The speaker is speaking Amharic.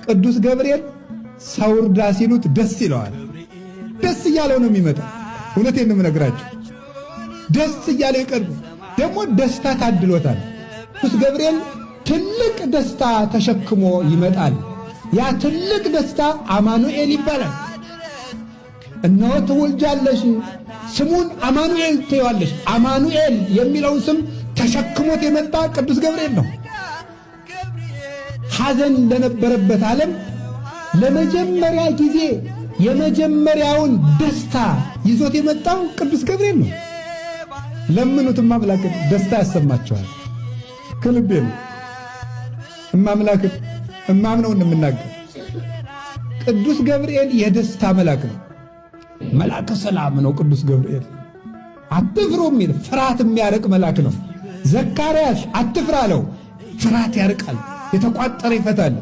ቅዱስ ገብርኤል ሰው እርዳ ሲሉት ደስ ይለዋል። ደስ እያለው ነው የሚመጣው። እውነቴን ነው የምነግራችሁ። ደስ እያለው ይቀርብ። ደግሞ ደስታ ታድሎታል። ቅዱስ ገብርኤል ትልቅ ደስታ ተሸክሞ ይመጣል። ያ ትልቅ ደስታ አማኑኤል ይባላል። እነሆ ትወልጃለሽ፣ ስሙን አማኑኤል ትይዋለሽ። አማኑኤል የሚለውን ስም ተሸክሞት የመጣ ቅዱስ ገብርኤል ነው። ሐዘን ለነበረበት ዓለም ለመጀመሪያ ጊዜ የመጀመሪያውን ደስታ ይዞት የመጣው ቅዱስ ገብርኤል ነው። ለምኑት፣ እማምላክን ደስታ ያሰማቸዋል። ከልቤ ነው። እማምላክን እማምነውን የምናገር ቅዱስ ገብርኤል የደስታ መልአክ ነው። መልአከ ሰላም ነው ቅዱስ ገብርኤል። አትፍሩ የሚል ፍርሃት የሚያርቅ መልአክ ነው። ዘካርያስ አትፍራ አለው። ፍርሃት ያርቃል፣ የተቋጠረ ይፈታል።